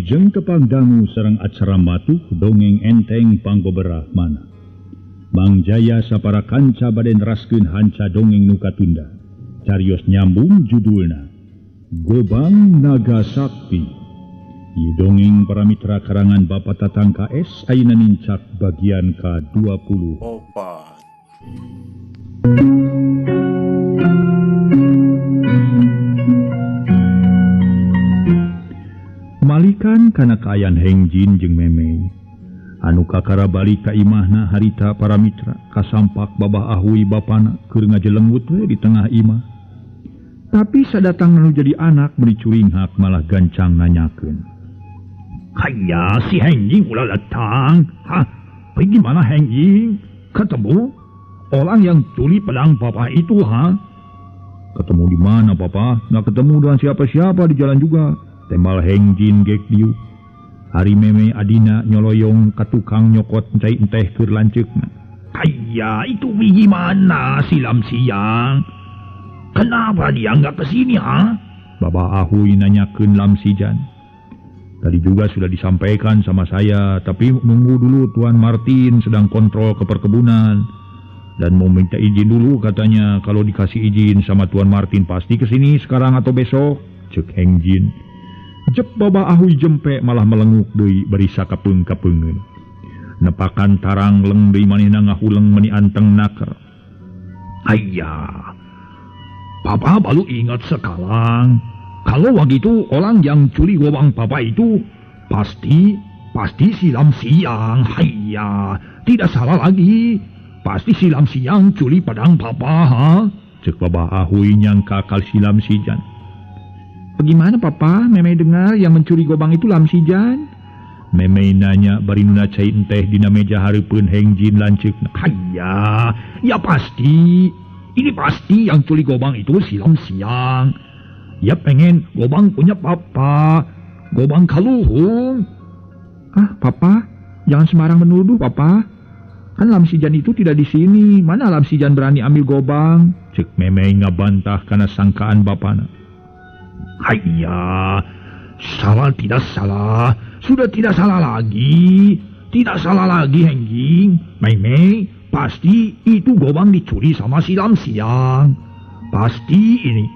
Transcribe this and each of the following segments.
Wilujeng tepang dangu sareng acara matuh dongeng enteng panggoberah mana. Mang Jaya sapara kanca bade neraskeun hanca dongeng nu katunda. Carios nyambung judulna Gobang Naga Sakti. Ieu dongeng para mitra karangan Bapak Tatang KS ayeuna nincak bagian ka-24. Malikan kana kaayan Hengjin jeung Memei anu kakara balik ka imahna harita para mitra kasampak Babah Ahui bapana keur ngajelengut we di tengah imah. Tapi sadatang nu jadi anak meuni curinghak malah gancang nanyakeun. "Haya si Hengjin ulah datang. Hah, pergi mana Hengjin? Ketemu orang yang curi pedang papa itu, ha?" "Ketemu di mana, Papa? Nggak ketemu dengan siapa-siapa di jalan juga." Tembal Hengjin gek dieu. Ari Meme adina nyoloyong ka tukang nyokot cai enteh keur lanceukna. "Haya, itu gimana silam siang? Kenapa dia nggak kesini, ha?" Babah Ahui nanyakeun Lam Sijan. "Tadi juga sudah disampaikan sama saya, tapi nunggu dulu Tuan Martin sedang kontrol ke perkebunan dan mau minta izin dulu katanya. Kalau dikasih izin sama Tuan Martin pasti kesini sekarang atau besok," cek Hengjin. Jep Babah Ahui jempe malah melenguk deui bari sakapeung-kapeungeun. Nepakan tarang leng deui manehna ngahuleng meuni anteng naker. "Ayah, Papa baru ingat sekarang. Kalau waktu itu orang yang curi gobang Papa itu pasti silam siang. Hayya, tidak salah lagi. Pasti silam siang curi pedang Papa, ha?" Cek Babah Ahui nyangka kal silam sijan. "Bagaimana Papa? Meme dengar yang mencuri gobang itu Lam Sijan?" Meme nanya bari nuna cai enteh dina meja hareupeun Hengjin lanceukna. "Hayya, ya pasti. Ini pasti yang curi gobang itu silam siang. Ya pengen gobang punya Papa, gobang kaluhung." "Ah, Papa, jangan sembarang menuduh, Papa. Kan Lam Sijan itu tidak di sini. Mana Lam Sijan berani ambil gobang?" Cek Meme ngabantah kana sangkaan bapana. "Hayya, salah tidak salah, sudah tidak salah lagi. Tidak salah lagi, Hengjing. Meme, pasti itu gobang dicuri sama si Lam Siang. Pasti ini.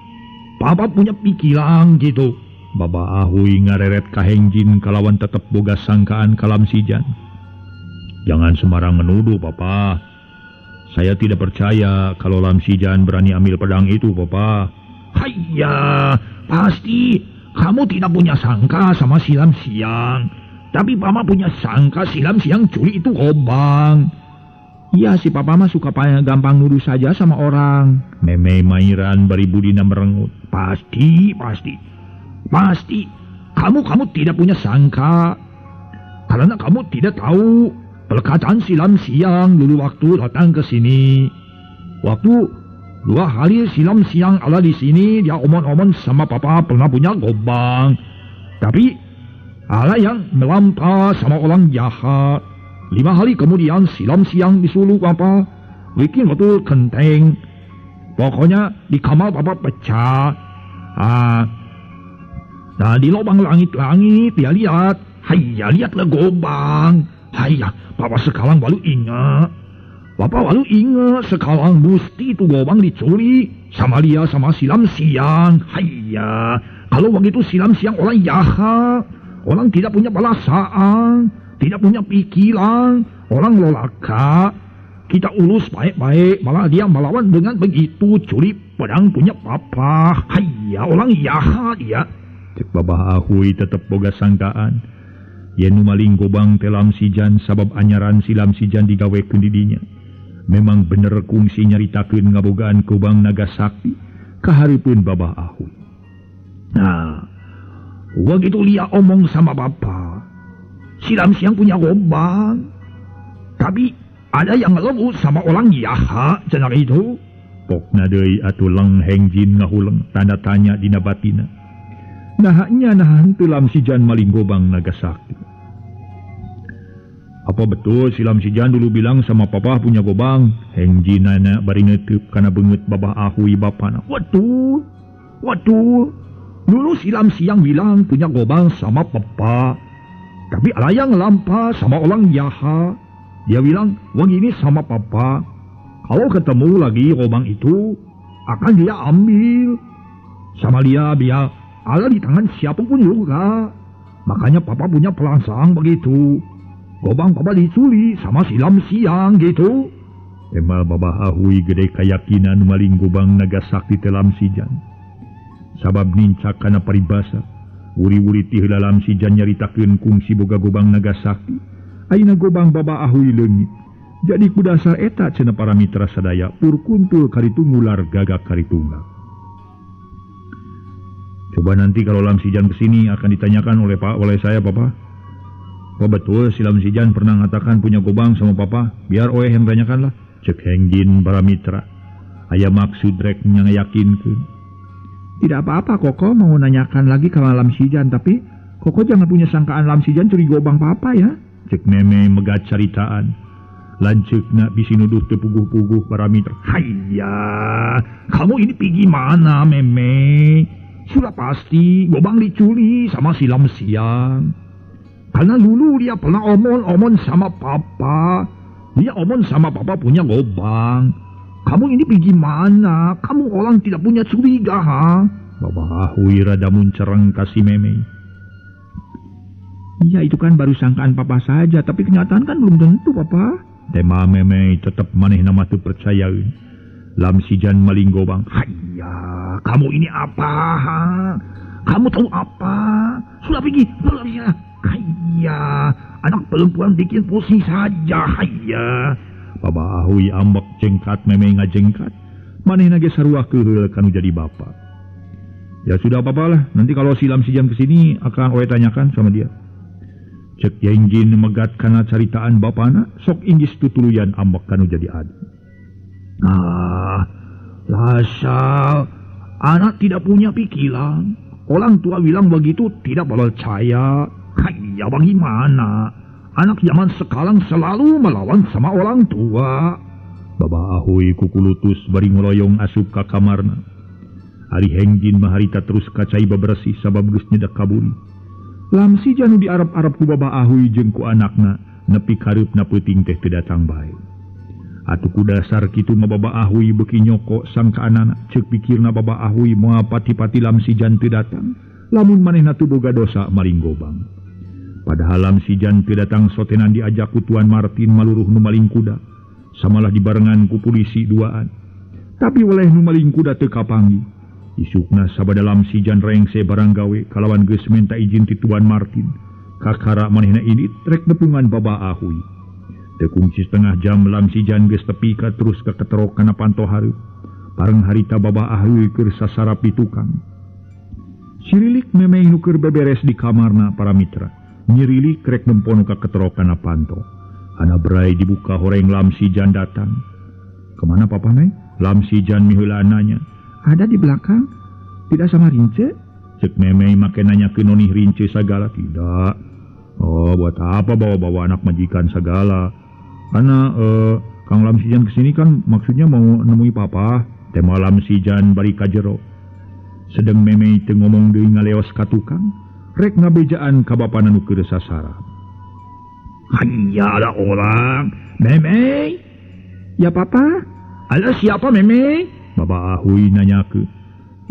Papa punya pikiran gitu." Babah Ahui ngareret ka Hengjin kalawan tetep boga sangkaan ka Lam Sijan. "Jangan sembarang menuduh, Papa. Saya tidak percaya kalau Lam Sijan berani ambil pedang itu, Papa." "Hayya, pasti kamu tidak punya sangka sama si Lam Siang. Tapi Papa punya sangka si Lam Siang curi itu gobang." "Iya, si Papa mah suka gampang nuduh saja sama orang." Meme mairan bari budina merengut. "Pasti, pasti. Pasti. Kamu tidak punya sangka. Karena kamu tidak tahu perkataan si Lam Siang dulu waktu datang ke sini. Waktu 2 hari silam siang ala di sini, dia omon-omon sama Papa pernah punya gobang. Tapi ala yang melampau sama orang jahat. 5 hari kemudian silam siang disuruh Papa bikin waktu kenteng. Pokoknya di kamar Papa pecah. Ah, nah di lubang langit-langit dia lihat. Hayya, lihatlah gobang. Hayya, Papa sekarang baru ingat. Papa baru ingat sekarang mesti itu gobang dicuri sama dia sama silam siang. Hayya, kalau begitu silam siang orang jahat, orang tidak punya perasaan, tidak punya pikiran, orang lolaka. Kita urus baik-baik, malah dia melawan dengan begitu curi pedang punya Papa. Hayya, orang jahat ya. Cek Babah Ahui tetep boga sangkaan. Yen nu maling gobang teh Lam Sijan sabab anyaran si Lam Sijan digawekeun di dinya. Memang bener kungsi nyaritakeun ngabogaan gobang naga sakti kahareupeun Babah Ahui. Nah, begitu lia omong sama Papa, si Lam Siang punya gobang, tapi ada yang ngelebut sama orang jahat cenah itu. Pokna deui atuh leng Hengjin ngahuleng tanda tanya dina batina. Nah nya nah henteu Lam Sijan maling gobang naga sakti. "Apa betul si Lam Sijan dulu bilang sama Papa punya gobang?" Hengjin nanya bari neuteub kana beungeut Babah Ahui bapana. "Waduh, waduh. Dulu si Lam Siang bilang punya gobang sama Papa. Tapi ada yang lampa sama orang jahat. Dia bilang, uang ini sama papa. Kalau ketemu lagi gobang itu, akan dia ambil. Sama dia biar ada di tangan siapapun juga. Makanya papa punya pelangsang begitu. Gobang papa dicuri sama silam siang gitu. Emal Babah Ahui gede kayakinan maling gobang naga sakti telam sijan. Sabab nincak kana paribasa. Wuri-wuri ti heula Lam Sijan nyaritakeun kungsi boga gobang naga sakti. Ayeuna gobang Babah Ahui leungit. Jadi ku dasar eta cenah para mitra sadaya purkuntul karitu ngular gagak karitunggak. Coba nanti kalau Lam Sijan kesini akan ditanyakan oleh Pak oleh saya Papa. Oh betul si Lam Sijan pernah mengatakan punya gobang sama Papa. Biar oeh yang tanyakan lah. Cek Hengjin para mitra. Aya maksud rek nyayakinkeun. Tidak apa-apa Koko mau nanyakan lagi ke Lam Sijan, tapi Koko jangan punya sangkaan Lam Sijan curi gobang Papa ya. Cek Meme megat caritaan. Lanceukna bisi nuduh teu puguh-puguh para mitra. Hayya, kamu ini pergi mana Meme? Sudah pasti gobang dicuri sama si Lam Siang. Karena dulu dia pernah omon-omon sama papa. Dia omon sama papa punya gobang. Kamu ini pergi mana? Kamu orang tidak punya curiga, ha? Babah Ahui rada muncereng kasih Meme. Iya itu kan baru sangkaan papa saja, tapi kenyataan kan belum tentu papa. Tema Meme tetap maneh nama teu percayaeun. Lam Sijan maling gobang. Hayya, kamu ini apa? Ha? Kamu tahu apa? Sudah pergi, sudah pergi. Hayya, anak perempuan bikin pusing saja. Hayya. Babah Ahui ambek jengkat Meme ngajengkat. Manehna ge sarua keheul kanu jadi bapa. Ya sudah apa-apa lah. Nanti kalau si Lam Sijan kesini akan oe tanyakan sama dia. Cek Yengjin megat kana caritaan bapana, sok inggis tutuluyan ambek kanu jadi adi. Ah, lasal anak tidak punya pikiran. Orang tua bilang begitu tidak percaya. Hayya bagaimana? Anak zaman sekarang selalu melawan sama orang tua. Babah Ahui kukulutus bari ngoloyong asup ka kamarna. Ari Hengjin maharita terus kacai bebersih sabab geus nyedak kaburi. Lam Sijan nu diarep-arep ku Babah Ahui jeung ku anakna nepi kareupna peuting teh teu datang bae. Atuh ku dasar kitu mah Babah Ahui beuki nyoko sangkaanana ceuk pikirna Babah Ahui moal pati-pati Lam Sijan teu datang lamun manehna teu boga dosa maling gobang. Padahal Lam Sijan teu datang sotenan diajak ku Tuan Martin maluruh nu maling kuda samalah dibarengan ku polisi duaan. Tapi oleh nu maling kuda teu kapanggih. Isukna sabada Lam Sijan rengse barang gawe kalawan geus minta izin ti Tuan Martin. Kakara manehna indit rek nepungan Babah Ahui. Tekungsi setengah jam Lam Sijan geus tepi ka terus ka keterok kana panto hareup. Bareng harita Babah Ahui keur sasarap di tukang. Sirilik Meme nu keur beberes di kamarna para mitra. Nyirilik rek nempon ka keterok kana panto. Ana berai dibuka horeng Lam Sijan datang. Kemana papa Mei? Lam Sijan miheula nanya. Ada di belakang, tidak sama Rince? Cek Meme make nanya ke nonih Rince sagala. Tidak. Oh, buat apa bawa-bawa anak majikan segala? Karena Kang Lam Sijan kesini kan maksudnya mau nemui papa. Tema Lam Sijan bari ka jero. Sedeng Meme teu ngomong deui ngaleos ka tukang, rek ngabejaan ka bapana nu keur sasarap. Hayya ada orang. Meme. Ya papa. Ada siapa Meme? Babah Ahui nanyakeun.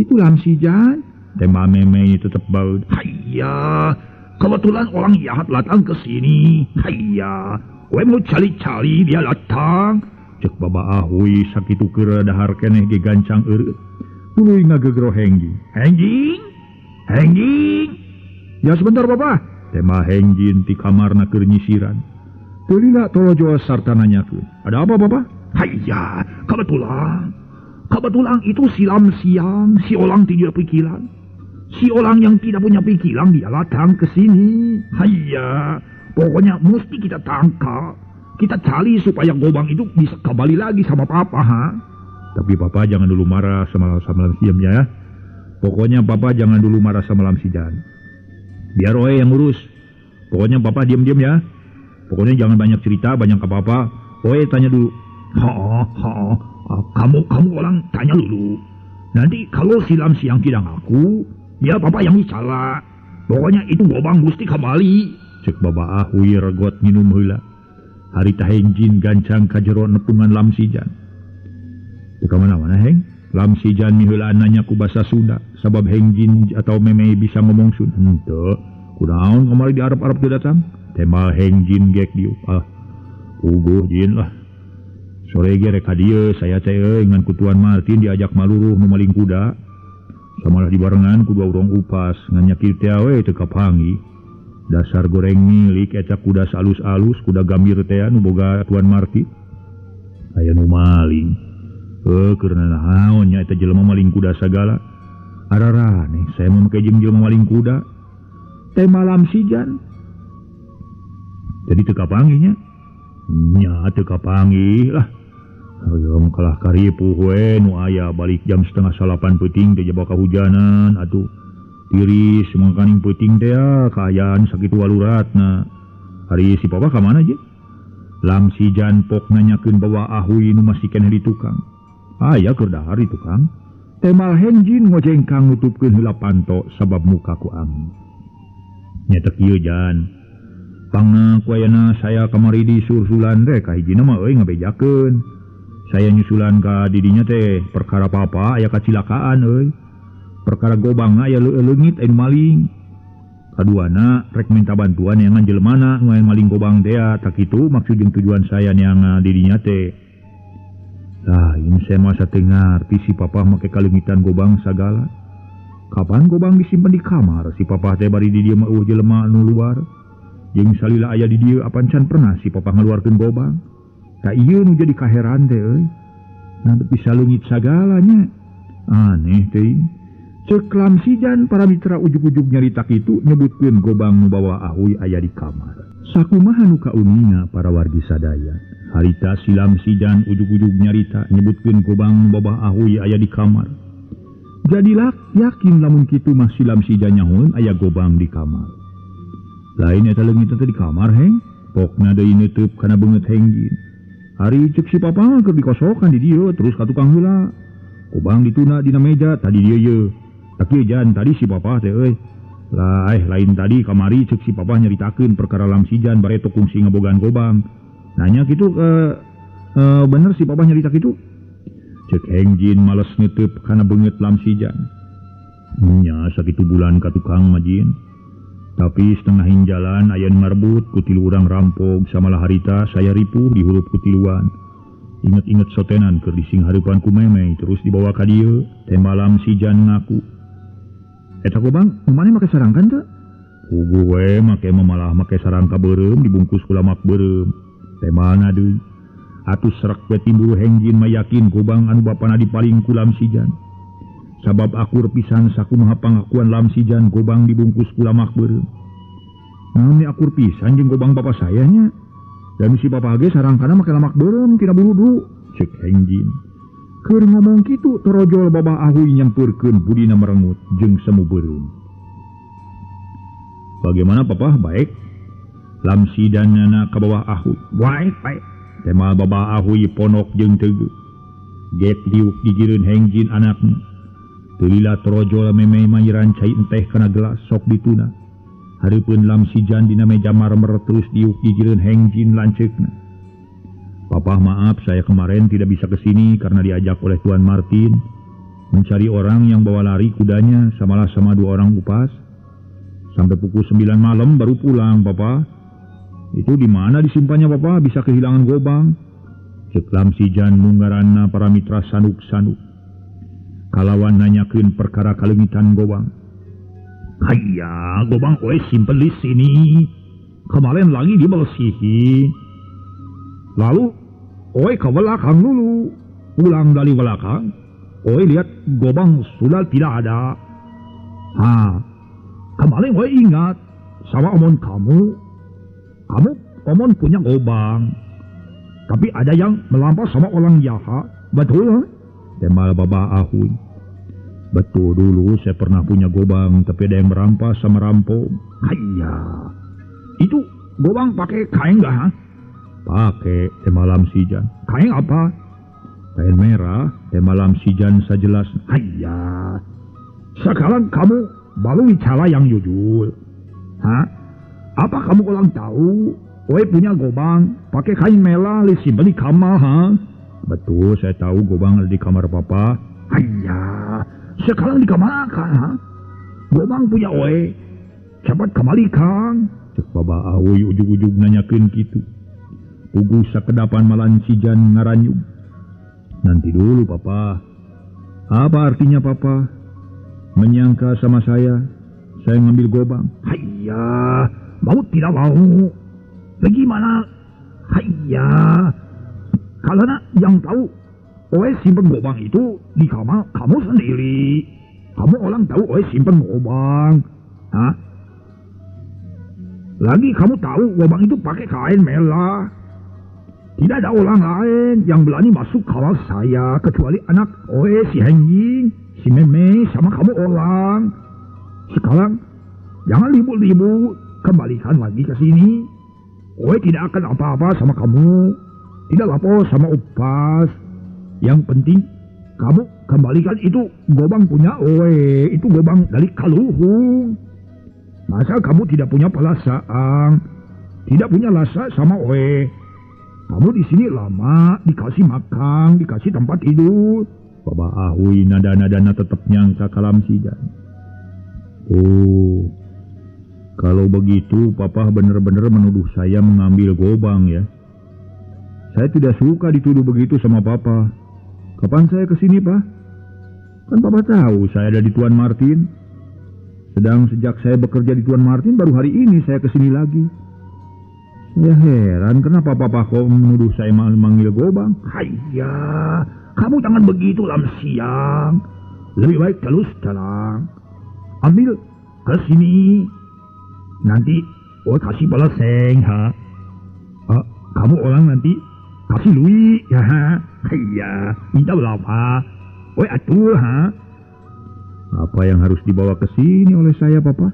Itu Lam Sijan. Tema Meme tetep baeud. Hayya, kebetulan orang jahat datang ke sini. Hayya, we mau cari-cari dia datang. Cek Babah Ahui sakitu keur dahar keneh ge gancang eureut. Tuluy ngagegero Hengjin. Hengjin? Hengjin? Ya sebentar Bapak. Tema Hengjin ti kamarna keur nyisiran. Teu lila tolojo sarta nanyakeun. Ada apa Bapak? Hayya, kebetulan. Kebetulan itu si Lam Siang, si orang tidak pikiran. Si orang yang tidak punya pikiran dia datang ke sini. Hayya, pokoknya mesti kita tangkap. Kita cari supaya gobang itu bisa kembali lagi sama papa, ha? Tapi papa jangan dulu marah sama Lam Sijan ya. Pokoknya papa jangan dulu marah sama Lam Sijan. Biar Oe yang urus. Pokoknya papa diam-diam ya. Pokoknya jangan banyak cerita, banyak apa-apa. Oe tanya dulu. Ha, kamu orang tanya dulu. Nanti kalau si Lam Siang tidak ngaku, ya papa yang bicara. Pokoknya itu gobang mesti kembali. Cek Baba Ahuy regot nginum heula. Harita Hengjin gancang ka jero nepungan Lamsijan. Teu ka mana-mana Heng. Lamsijan miheulaan nanya ku basa Sunda sabab Hengjin atau Memei bisa ngomong Sunda. Henteu. Kunaon kamari di Arab-Arab teu datang? Temal Hengjin gek dieu. Ah, puguh jin lah. Sore ge rek ka dieu saya teh euy ngan ku Tuan Martin diajak maluruh nu maling kuda. Samalah dibarengan ku dua urang upas ngan nyakir teh we teu kapanggih. Dasar goreng milik eta kuda salus-alus kuda gambir teh nu boga Tuan Martin. Aya nu maling. Heuh keur naon nya eta jelema maling kuda sagala. Araraneh saya mah make jeung jelema maling kuda. Teh malam sijan. Jadi teu kapanggih nya. Nya teu kapanggih lah. Hoyong kalah karipuh we nu aya balik jam 7:30 peuting teh jaba kahujanan atuh. Tiris mangkaning peuting teh kaayaan sakitu waluratna. Hari si papa ka mana je? Lamsijan pok nanyakeun bawa Ahuy nu masih keneh di tukang. Aya keur dahar di tukang. Temal Hengjin ngojengkang nutupkeun heula panto sabab muka ku angin. Nya teh kieu jan. Pangna ku ayana saya kamari di sursulan teh kahijina mah euy ngabejakeun. Saya nyusulan ka didinya teh perkara papa aya kacilakaan euy. Perkara gobang aya leungit anu maling. Kaduana rek minta bantuan neangan jelemana nu aya maling gobang teh tak kitu maksud jeung tujuan saya neangan didinya teh. Lah ini saya masa teu ngarti si papa make kaleungitan gobang sagala. Kapan gobang disimpen di kamar si papa teh bari di dieu mah eueuh jelema nu luar. Jeung salila aya di dieu apan can pernah si papa ngaluarkeun gobang. Tak ieu nu jadi kaheran teh euy. Nah bisa leungit sagalanya. Aneh teh. Cek Lamsijan para mitra ujug-ujug nyarita kitu nyebutkeun gobang nu bawa Ahuy aya di kamar. Sakumaha nu kauninga para wargi sadaya. Harita si Lamsijan ujug-ujug nyarita nyebutkeun gobang nu bawa Ahuy aya di kamar. Jadilah yakin lamun kitu mah si Lamsijan nyahoeun aya gobang di kamar. Lain eta leungit teh di kamar Heng. Pokna deui neuteub kana beungeut Hengjin. Hari cek si papa keur dikosokan di dieu terus ka tukang heula. Gobang dituna dina meja tadi dieu ye. Tapi jan tadi si papa teh euy. Lah lain tadi kamari cek si papa nyaritakeun perkara Lamsijan bareto kungsi ngabogaan gobang. Nanya kitu bener si papa nyarita kitu? Cek Hengjin males neuteub kana beungeut Lamsijan. Nya sakitu bulan ka tukang mah jin. Tapi setengah jalan aya nu ngarbut ku tilu urang rampok samalah harita saya ripuh dihurup ku tiluan. Inget-inget sotenan keur disinghareupan ku Memei terus dibawa ka dieu. Teh malam Sijan ngaku. Eta gobang nu maneh make sarangkan teu? Puguh we make malah make sarangka beureum dibungkus ku lamak beureum. Teh mana deui? Atuh srek we timbul Hengjin mah yakin gobang anu bapana dipaling ku Lamsijan. Sabab akur pisan sakumaha pangakuan Lamsijan gobang dibungkus ku lamak beureum. Naon ni akur pisan jeung gobang bapa saya nya? Dan si bapa ge sarangkana make lamak beureum tina buludu. Cek Hengjin. Keur ngomong kitu torojol Baba Ahuy nyampeurkeun budina merengut jeung semu beureum. Bagaimana papa? Baik. Lamsijan nyana ka bawah Ahuy. Baik, baik. Tema Baba Ahuy ponok jeung teugeuh. Gek diuk digireun Hengjin anakna. Teu torojol Memei mayiran cai enteh kana gelas sok dituna. Hareupeun Lamsijan dina meja marmer terus diuk digireun Hengjin lanceukna. Papa maaf saya kemarin tidak bisa ke sini karena diajak oleh Tuan Martin mencari orang yang bawa lari kudanya samalah sama dua orang upas. Sampai pukul 9 malam baru pulang papa. Itu di mana disimpannya papa bisa kehilangan gobang? Cek Lamsijan munggaranna para mitra sanuk-sanuk. Kalawan nanyakeun perkara kaleungitan gobang. Hayya, gobang oe simpen di sini. Kemarin lagi dibersihin. Lalu oi ke belakang dulu. Pulang dari belakang, oi lihat gobang sudah tidak ada. Ha, kemarin oi ingat sama omon kamu. Kamu omon punya gobang. Tapi ada yang melampas sama orang jahat. Betul? Temal Baba Ahuy. Betul dulu saya pernah punya gobang, tapi ada yang merampas sama rampok. Hayya. Itu gobang pakai kain enggak, ha? Pakai tema Lamsijan. Kain apa? Kain merah. Tema Lamsijan sajelas. Hayya. Sekarang kamu baru bicara yang jujur. Hah? Apa kamu kurang tahu? Oe punya gobang, pakai kain merah disimpan di kamar, ha? Betul, saya tahu gobang ada di kamar papa. Ayah, sekarang di kamar kan, ha? Gobang punya oe, cepat kembalikan. Cek Baba Ahuy ujug-ujug nanyakeun kitu. Puguh sakedapan malan sijan ngaranyug. Nanti dulu papa. Apa artinya papa? Menyangka sama saya ngambil gobang. Hayya, mau tidak mau. Bagaimana? Hayya, karena yang tahu oe simpen gobang itu di kamar kamu sendiri. Kamu orang tahu oe simpen gobang. Hah? Lagi kamu tahu gobang itu pakai kain merah. Tidak ada orang lain yang berani masuk kamar saya kecuali anak oe si Hengjing, si Meme, sama kamu orang. Sekarang jangan ribut-ribut, kembalikan lagi ke sini. Oe tidak akan apa-apa sama kamu, tidak lapor sama upas. Yang penting kamu kembalikan itu gobang punya oe, itu gobang dari kaluhung. Masa kamu tidak punya perasaan, tidak punya rasa sama oe? Kamu di sini lama, dikasih makan, dikasih tempat tidur. Baba Ahuy nada-nadana tetap nyangka kalam sijan. Oh, kalau begitu papa benar-benar menuduh saya mengambil gobang ya. Saya tidak suka dituduh begitu sama papa. Kapan saya kesini, Pak? Kan papa tahu saya ada di Tuan Martin. Sedang sejak saya bekerja di Tuan Martin baru hari ini saya kesini lagi. Ya heran kenapa papa kok menuduh saya manggil gobang. Hayya, kamu jangan begitu lam siang. Lebih baik terus terang. Ambil ke sini. Nanti oh kasih balaseng ha. Kamu orang nanti kasih lui ya ha. Hayya, minta berapa? Oi atur ha. Apa yang harus dibawa ke sini oleh saya, Papa?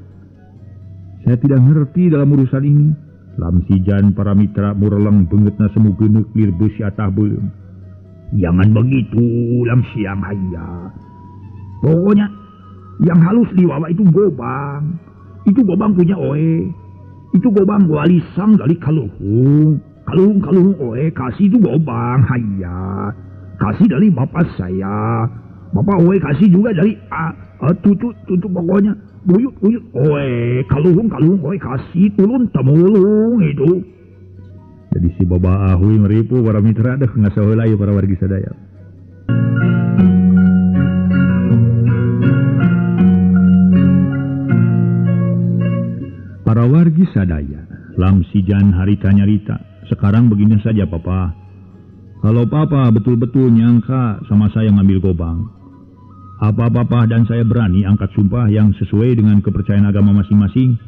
Saya tidak ngerti dalam urusan ini. Lamsijan para mitra mureleng bengetna semu geneuk lir beusi atah beuleum. Jangan begitu lam siang hayya. Pokoknya yang halus diwawa itu gobang. Itu gobang punya oe. Itu gobang walisang dari kaluhung. Kaluhung oe kasih itu gobang hayya. Kasih dari bapak saya. Bapak oe kasih juga dari cucu pokoknya. Buyut oe kaluhung oe kasih turun temulung itu. Jadi si Baba Ahuy meripu para mitra deh ngasaheula ieu para wargi sadaya. Para wargi sadaya, lamsijan harita nyarita. Sekarang begini saja papa. Kalau papa betul-betul nyangka sama saya ngambil gobang, apa papa dan saya berani angkat sumpah yang sesuai dengan kepercayaan agama masing-masing?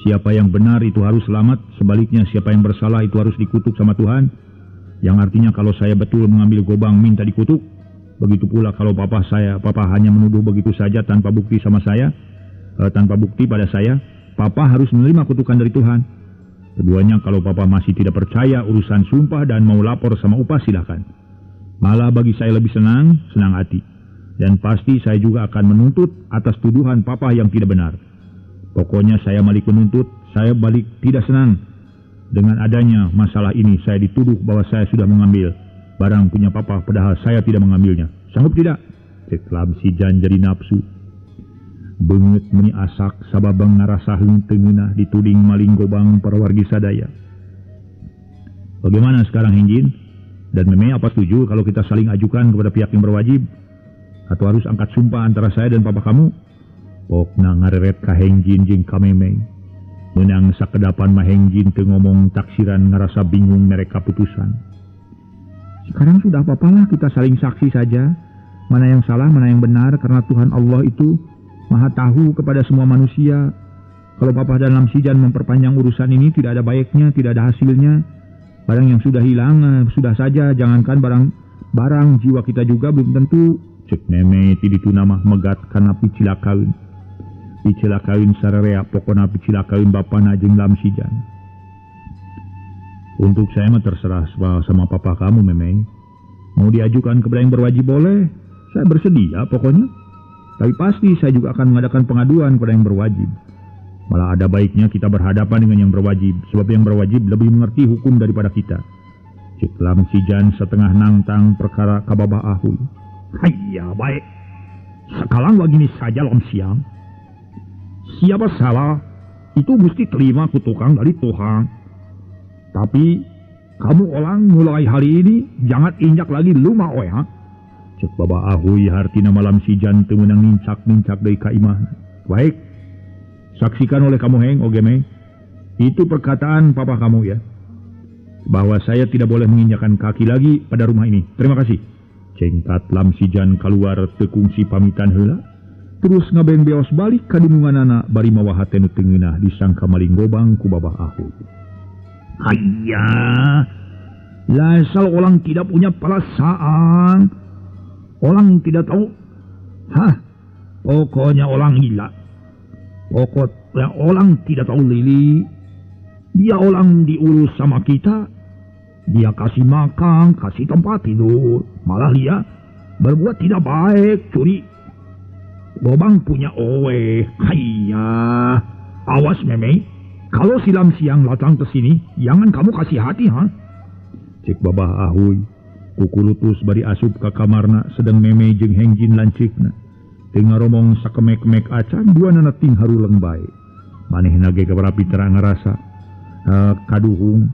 Siapa yang benar itu harus selamat, sebaliknya siapa yang bersalah itu harus dikutuk sama Tuhan. Yang artinya kalau saya betul mengambil gobang minta dikutuk. Begitu pula kalau papa hanya menuduh begitu saja tanpa bukti sama saya, tanpa bukti pada saya, papa harus menerima kutukan dari Tuhan. Keduanya kalau papa masih tidak percaya urusan sumpah dan mau lapor sama upah silahkan. Malah bagi saya lebih senang hati. Dan pasti saya juga akan menuntut atas tuduhan papa yang tidak benar. Pokoknya saya balik menuntut, saya balik tidak senang. Dengan adanya masalah ini saya dituduh bahwa saya sudah mengambil barang punya papa padahal saya tidak mengambilnya. Sanggup tidak? Cek lamsijan jadi nafsu. Beungeut meni asak sababang ngarasa henteu ngeunah dituding maling gobang para wargi sadaya. Bagaimana sekarang Hengjin? Dan Meme apa setuju kalau kita saling ajukan kepada pihak yang berwajib? Atau harus angkat sumpah antara saya dan papa kamu? Pokna ngareret ka Hengjin jeung ka Meme. Meunang sakedapan mah Hengjin teu ngomong taksiran ngarasa bingung merek kaputusan. Sekarang sudah apalah kita saling saksi saja. Mana yang salah, mana yang benar, karena Tuhan Allah itu Maha tahu kepada semua manusia. Kalau papa dan Lamsijan memperpanjang urusan ini tidak ada baiknya, tidak ada hasilnya. Barang yang sudah hilang, sudah saja. Jangankan barang jiwa kita juga belum tentu. Cek Meme ti ditu nama megat kana picilakaeun. Picilakaeun sararea pokona picilakaeun bapana jeung Lamsijan. Untuk saya mah terserah sama papa kamu Meme. Mau diajukan kepada yang berwajib boleh. Saya bersedia pokoknya. Tapi pasti saya juga akan mengadakan pengaduan kepada yang berwajib. Malah ada baiknya kita berhadapan dengan yang berwajib, sebab yang berwajib lebih mengerti hukum daripada kita. Cek Lam Sijan setengah nangtang perkara ka Babah Ahuy. Hayya baik. Sekarang begini saja Lam Siang. Siapa salah itu mesti terima kutukan dari Tuhan. Tapi kamu orang mulai hari ini jangan injak lagi rumah oe ha. Cek Babah Ahuy hartina malam Sijan teu meunang nincak-nincak deui ka imahna. Baik. Saksikan oleh kamu Heng, oge Mei. Itu perkataan papa kamu ya. Bahwa saya tidak boleh menginjakan kaki lagi pada rumah ini. Terima kasih. Cengkat Lam Sijan keluar tekungsi pamitan heula. Terus ngabeng beos balik ka dununganana bari mawa hate nu teu ngeunah disangka maling gobang ku Babah Ahuy. Hayya. Lasal orang tidak punya perasaan. Orang tidak tahu. Hah. Pokoknya orang gila. Pokoknya orang tidak tahu lili. Dia orang diurus sama kita. Dia kasih makan, kasih tempat tidur. Malah dia berbuat tidak baik, curi. Gobang punya owe. Hayya. Awas Meme. Kalau si Lam Siang datang ke sini, jangan kamu kasih hati, ha? Cek Babah Ahuy. Kukulutus bari asup ka kamarna sedang Meme jeung Hengjin lanceukna. Teu ngaromong sakemek-mek acan duanana ting haruleng bae. Manehna ge kabarapi terang ngarasa kaduhung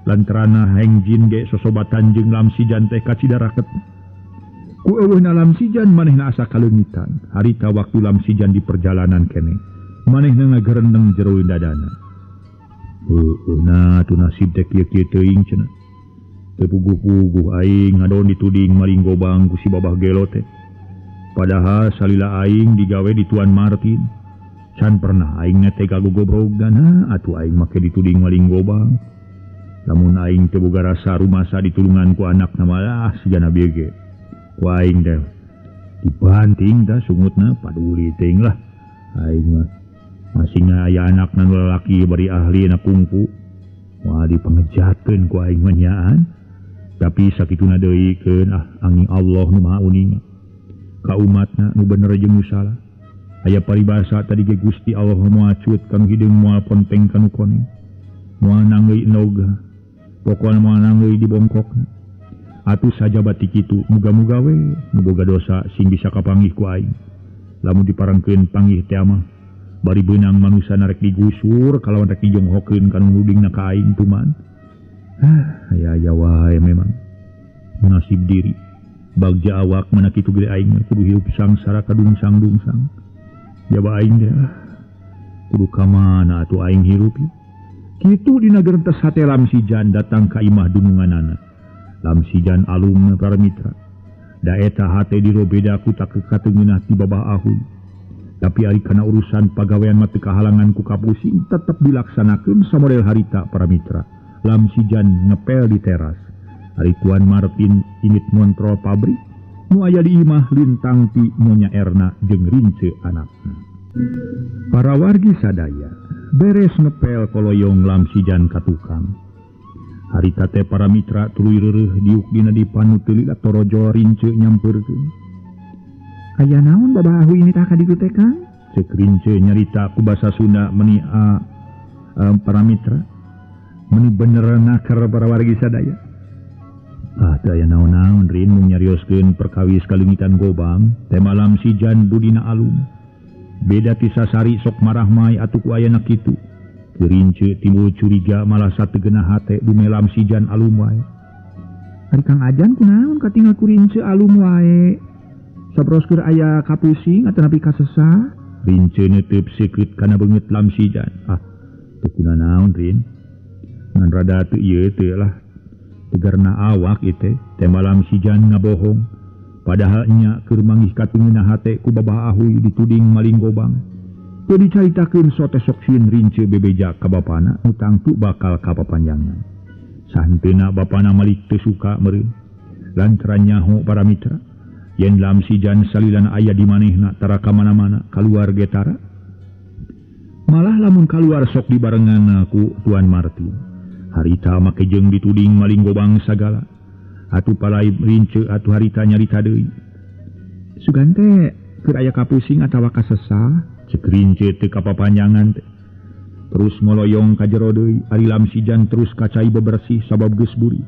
lantarana Hengjin ge sosobatan jeung Lam Sijan teh kacida raket. Ku eueuhna Lam Sijan manehna asa kaleungitan. Harita waktu Lam Sijan di perjalanan keneh. Manehna ngagerendeng jero dadana. Heueuh na tu nasib teh kieu-kieu teuing cenah. Teu puguh-puguh aing ngadon dituding maling gobang ku si Babah Gelo teh. Padahal salila aing digawe di Tuan Martin. Can pernah aing teh gagogobrogan atuh aing make dituding maling gobang. Lamun aing teu boga rasa rumasa ditulungan ku anakna malah sigana bieu ge. Ku aing teh dibanting tah sungutna paduli teuing lah. Aing mah masingna aya anakna nu lalaki bari ahli na kungfu. Wah dipangejatkeun ku aing mah nyaan. Tapi sakituna deui keun ah angin Allah nu Maha Uninga. Ka umatna nu bener jeung nu salah. Aya paribasa tadi ge Gusti Allah moal cut kanu hideung moal ponteng kanu koneng. Moal nangeui endog. Pokona moal nangeui dibongkokna. Atuh saja batik kitu muga-muga we nu boga dosa sing bisa kapanggih ku aing. Lamun diparengkeun panggih teh mah bari beunang manusa narek digusur kalawan rek dijonghokeun kanu nudingna ka aing tuman. Aya aya wae memang nasib diri. Bagja awak mana kitu gede aing kudu hirup sangsara kadungsang-dungsang. Jaba aing teh kudu ka mana atuh aing hirup. Kitu dina gerentes hate Lam Sijan datang ka imah dununganana. Lam Sijan alumna para mitra. Da eta hate dirobeda ku tak kateungeunah ti Babah Ahuy. Tapi ari kana urusan pagawean mah teu kahalangan ku kapusing tetep dilaksanakeun samodel harita para mitra. Lam Sijan ngepel di teras. Ari Tuan Martin init ngontrol pabrik, nu aya di imah lintang ti Nyonya Erna jeung Rince anakna. Para wargi sadaya beres ngepel koloyong Lam Sijan ka tukang. Harita teh para mitra tuluy reureuh diuk dina dipan nu teu lila torojol Rince nyampeurkeun. Aya naon Babah Ahuy ini tah ka ditu teh Kang? Cek Rince nyarita ku basa Sunda meni para mitra. Meni bener naker para wargi sadaya. Ah teu aya naon-naon Rin mung nyarioskeun perkawis kaleungitan gobang teh malam Sijan budina alum. Beda ti sasari sok marah mai atuh ku ayana kitu. Rince timbul curiga malah sategenah hate dume Lam Sijan alum wae. Ari Kang Ajan kunaon katingal ku Rince alum wae. Sabros keur aya kapusing atanapi kasesah? Rince neuteup seukeut kana beungeut Lam Sijan. Ah teu kunanaon Rin. Ngan rada teu ieu teu lah. Tegarna awak ieu teh malam Sijan ngabohong. Padahal nya keur manggih katungeunah hate ku Babah Ahuy dituding maling gobang. Teu dicaritakeun sote sok sieun Rince bebeja ka bapana nu tangtu bakal ka papanjangan. Sahenteuna bapana malik teu suka meureun. Lantaran nyaho para mitra yen Lam Sijan salilana aya di manehna tara ka mana-mana kaluar ge tara. Malah lamun kaluar sok dibarengan ku Tuan Martin. Harita make jeung dituding maling gobang sagala. Atuh palai Rince atuh harita nyarita deui. Sugan teh keur aya kapusing atawa kasesah? Cek Rince teu kapapanjangan teh. Terus ngoloyong ka jero deui ari Lamsijan terus kacai bebersih sabab geus buri.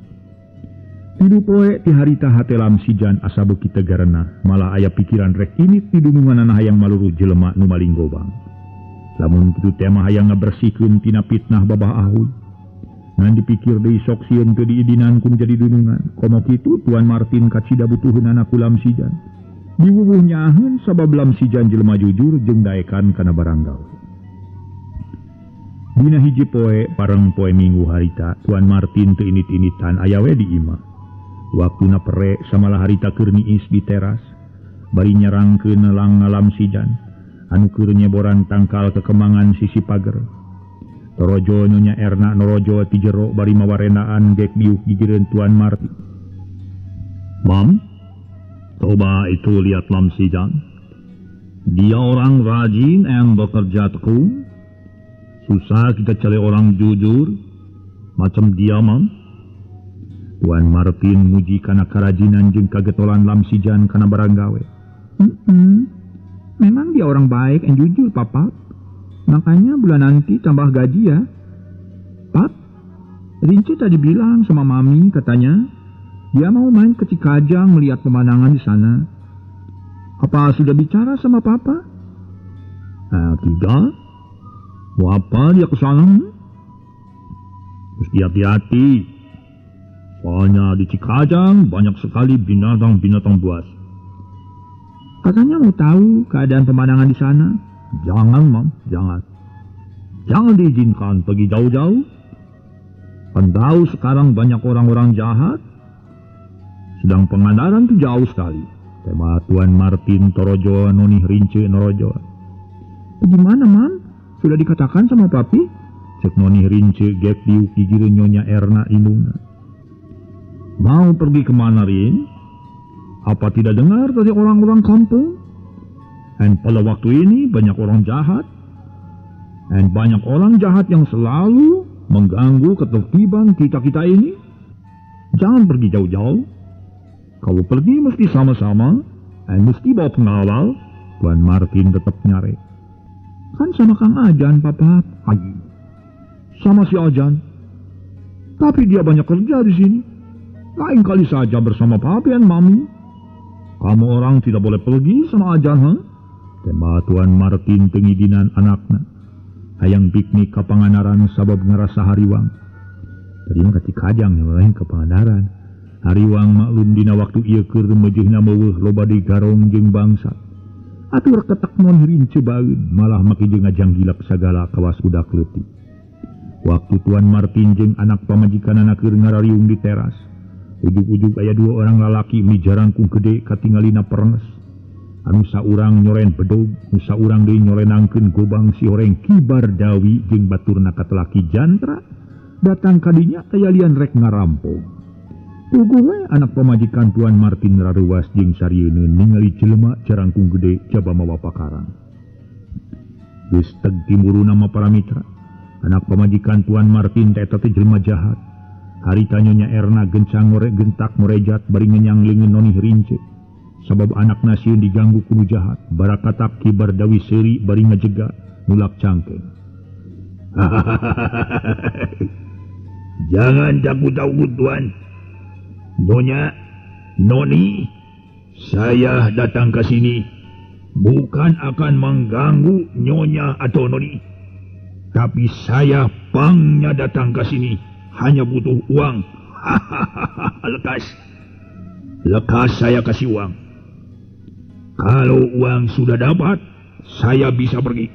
Tilu poe ti harita hate Lamsijan asa beuki tegarena, malah aya pikiran rek init di dununganana hayang maluruh jelema nu maling gobang. Lamun kitu teh mah hayang ngabersihkeun tina fitnah Babah Ahuy. Ngan dipikir deui sok sieun teu diidinan ku jadi dunungan. Komo kitu Tuan Martin kacida butuheunana ku Lamsijan. Diwuwuh nyaaheun sabab Lamsijan jelema jujur jeung daekan kana barang gawe. Dina hiji poe bareng poe Minggu harita Tuan Martin teu init-initan aya we di imah. Waktuna pere samalah harita keur niis di teras bari nyerangkeun lang Lamsijan anu keur nyeboran tangkal kekemangan sisi pager. Torojo Nyonya Erna norojo ti jero bari mawarenaan gek diuk gigireun Tuan Martin. Mam, coba itu lihat Lamsijan. Dia orang rajin and bekerja tekun. Susah kita cari orang jujur macam dia, Mam. Tuan Martin muji kana karajinan jeung kagetolan Lamsijan kana barang gawe. Memang dia orang baik and jujur, Papa. Makanya bulan nanti tambah gaji ya. Pap, Rince tadi bilang sama Mami katanya dia mau main ke Cikajang melihat pemandangan di sana. Apa sudah bicara sama Papa? Tidak. Mau apa dia ke sana? Mesti hati-hati. Soalnya di Cikajang banyak sekali binatang-binatang buas. Katanya mau tahu keadaan pemandangan di sana. Jangan, Mam, jangan. Jangan diizinkan pergi jauh-jauh. Kan tahu sekarang banyak orang-orang jahat. Sedang Pangandaran itu jauh sekali. Tema Tuan Martin torojo noni Rince norojo. Gimana, Mam? Sudah dikatakan sama Papi? Cek noni Rince gek diuk gigireun Nyonya Erna indungna. Mau pergi kemana, Rin? Apa tidak dengar dari orang-orang kampung? And pada waktu ini banyak orang jahat. And banyak orang jahat yang selalu mengganggu ketertiban kita-kita ini. Jangan pergi jauh-jauh. Kalau pergi mesti sama-sama. And mesti bawa pengawal. Tuan Martin tetap nyare. Kan sama Kang Ajan, Papa. Haji. Sama si Ajan. Tapi dia banyak kerja di sini. Lain kali saja bersama Papi dan Mami. Kamu orang tidak boleh pergi sama Ajan, ha? Tema Tuan Martin tengidinan anakna. Hayang piknik ka Pangandaran sabab ngerasa hariwang. Tadi mah ka Cikajang lain ka Pangandaran. Hariwang maklum dina waktu ieu keur meujeuhna meuweuh loba digarong jeung bangsa. Atur ketek non Rince baeun malah make jeung ngajanggilak sagala kawas budak leutik. Waktu Tuan Martin jeung anak pamajikanana keur ngarariung di teras, ujug-ujug aya dua orang lalaki mijarangkung gede katingalina perenges. Anu saurang nyoren bedog, nu saurang deui nyorenangkeun gobang si horeng Kibar Dawi jeung baturna katelaki Jantra datang kadinya aya lian rek ngarampog. Puguh we anak pamajikan Tuan Martin rareuwas jeung sarieun ningali jelema jarangkung gede jaba mawa pakarang. Geus teg timuruna mah para mitra. Anak pamajikan Tuan Martin teh eta teh jelema jahat. Harita Nyonya Erna gencang ngore gentak morejat bari ngenyang leungeun noni Rince. Sabab anakna sieun diganggu ku nu jahat, barakatak Kibar Dawi seuri bari ngajega nulak cangkeng. Jangan takut-takut, Tuan. Nyonya, Noni, saya datang ke sini bukan akan mengganggu Nyonya atau Noni. Tapi saya pangnya datang ke sini hanya butuh uang. Lekas. Lekas saya kasih uang. Kalau uang sudah dapat, saya bisa pergi.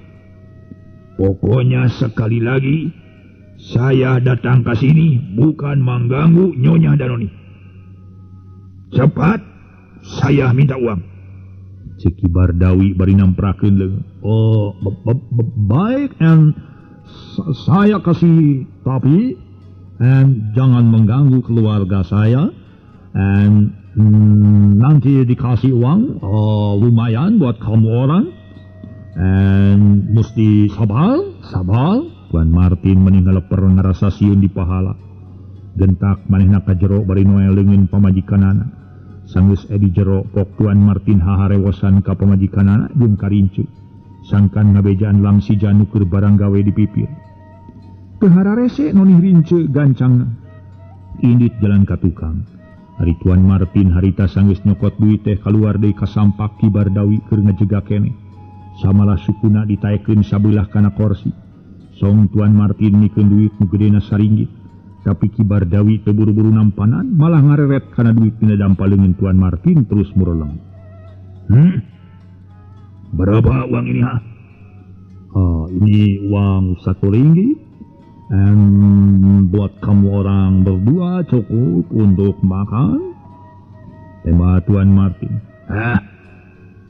Pokoknya sekali lagi, saya datang ke sini bukan mengganggu Nyonya dan Noni. Cepat, saya minta uang. Cek Kibar Dawi bari namprakeun leungeun. Oh, baik, and saya kasih, tapi and jangan mengganggu keluarga saya. And nanti dikasih uang lumayan buat kamu orang. And mesti sabar, sabar. Tuan Martin meninggal leper ngarasa sieun di pahala. Gentak manehna ka jero bari noel leungeun pamajikanana. Sanggeus di jero pok Tuan Martin haharewosan ka pamajikanana jeung ka Rince. Sangkan ngabejaan Lamsijan nu keur barang gawe di pipir. Teu hararese nonih rince gancangna. Indit jalan ka tukang. Ari Tuan Martin harita sanggeus nyokot duit teh kaluar deui ka sampak Ki Bardawi keur ngajega keneh. Samalah sukuna ditaekeun sabelah kana korsi. Song Tuan Martin mikeun duit nu gedena saringgit. Tapi Ki Bardawi teu buru-buru nampanan, malah ngareret kana duit dina dampaleungeun Tuan Martin terus mureleng. Berapa uang ini, ha? Ini uang 1 ringgit. Buat kamu orang berdua cukup untuk makan. Tema Tuan Martin. Hah?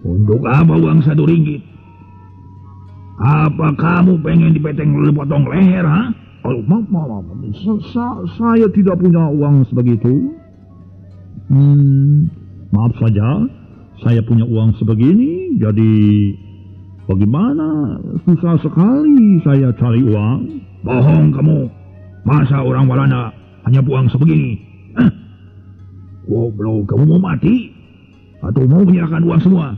Untuk apa uang 1 ringgit? Apa kamu pengen dipeteng potong leher, ha? Oh, maaf, saya tidak punya uang sebegitu. Maaf saja, saya punya uang sebegini, jadi bagaimana? Susah sekali saya cari uang. Bohong kamu. Masa orang Walanda hanya buang sebegini? Hah? Goblok, kamu mau mati? Atau mau menyerahkan uang semua?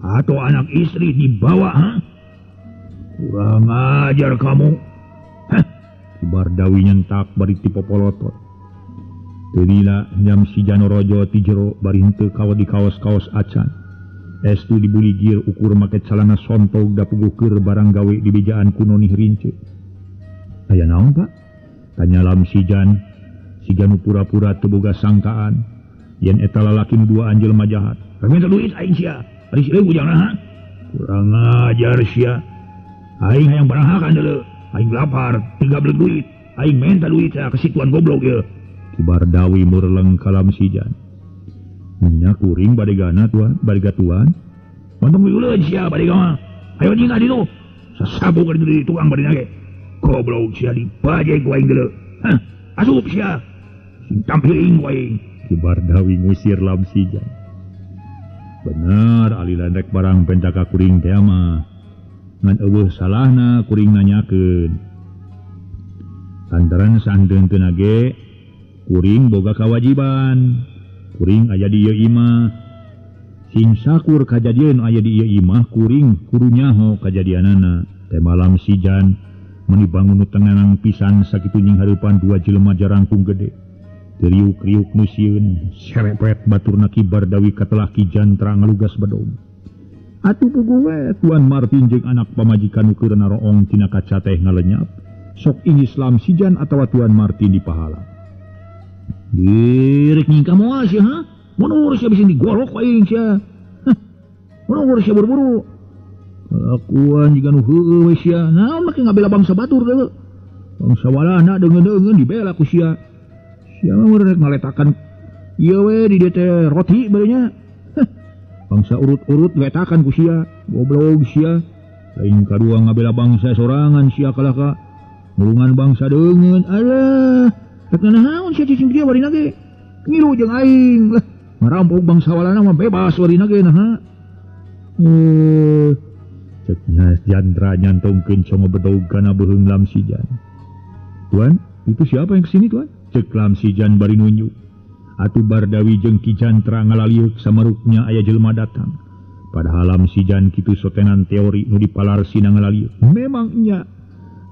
Atau anak istri dibawa, ha? Kurang ajar kamu. Hah? Ki Bardawi nyentak bari tipopolotot. Teu lila jam si Janorojo ti jero bari henteu kawa di kaos-kaos acan. Estu dibuligir ukur make calana sontog da puguh barang gawe di bejaan ku nonih rince. Aya naon, Pak? Tanya Lam Sijan. Siga nu pura-pura teu boga sangkaan yen eta lalaki nu duaan jelema jahat. Rek minta duit aing sia. Ari si leuwih ujangna, ha? Kurang ajar sia. Aing hayang barang hakan deuleu. Aing lapar, tiga beleg duit. Aing minta duit sia ka si tuan goblok ieu. Ki Bardawi mureleng ka Lam Sijan. Nya kuring badegana tuan, badega tuan. Mantong diuleun sia badega mah. Hayo nyingah ditu. Sasabu ka ditu di tukang badena ge. Goblok sia dibajek ku aing deuleu. Hah, asup sia. Sing tampiling ku aing. Ki Bardawi ngusir Lam Sijan. Bener alilan rek barang penta ka kuring teh mah. Ngan eueuh salahna kuring nanyakeun. Lantaran sahenteun-henteunna ge kuring boga kawajiban. Kuring aya di ieu imah. Sing sakur kajadian aya di ieu imah kuring kudu nyaho kajadianana. Teh malam Sijan meni bangun nu tengenang pisan sakitu nying hareupan dua jelema jarangkung gede. Riuk-riuk nu sieun, serepet baturna Ki Bardawi katelah Ki Jantra ngalugas bedog. Atuh puguh we Tuan Martin jeung anak pamajikan nu keur naroong tina kaca teh ngalenyap. Sok ingis Lam Sijan atawa Tuan Martin dipahala. Direk nyingkah moal sia, ha? Mundur sia bisa digorok aing sia. Hah. Mundur sia buru-buru. Kalakuan jiga nu heueuh we sia. Naon make ngabela bangsa batur deuleu. Bangsa Walanda deungeun-deungeun dibela ku sia. Sia mah rek ngaletakan ieu we di dieu teh roti beureun nya. Hah. Bangsa urut-urut letakan ku sia. Goblok sia. Lain kadua ngabela bangsa sorangan sia kalah ka mulungan bangsa deungeun. Alah, rek nanaon sia cicing dia warina ge. Ngilu jeung aing lah. Ngarampok bangsa Walanda mah bebas warina ge naha. Cek Jantra nyantongkeun congo bedog kana beuheung Lam Sijan. Tuan, itu siapa yang kesini, Tuan? Cek Lam Sijan bari nunjuk. Atuh Bardawi jeung Ki Jantra ngalalieuk samaruknya aya jelema datang. Padahal Lam Sijan kitu sotenan teori nu dipalarsina ngalalieuk. Memang nya.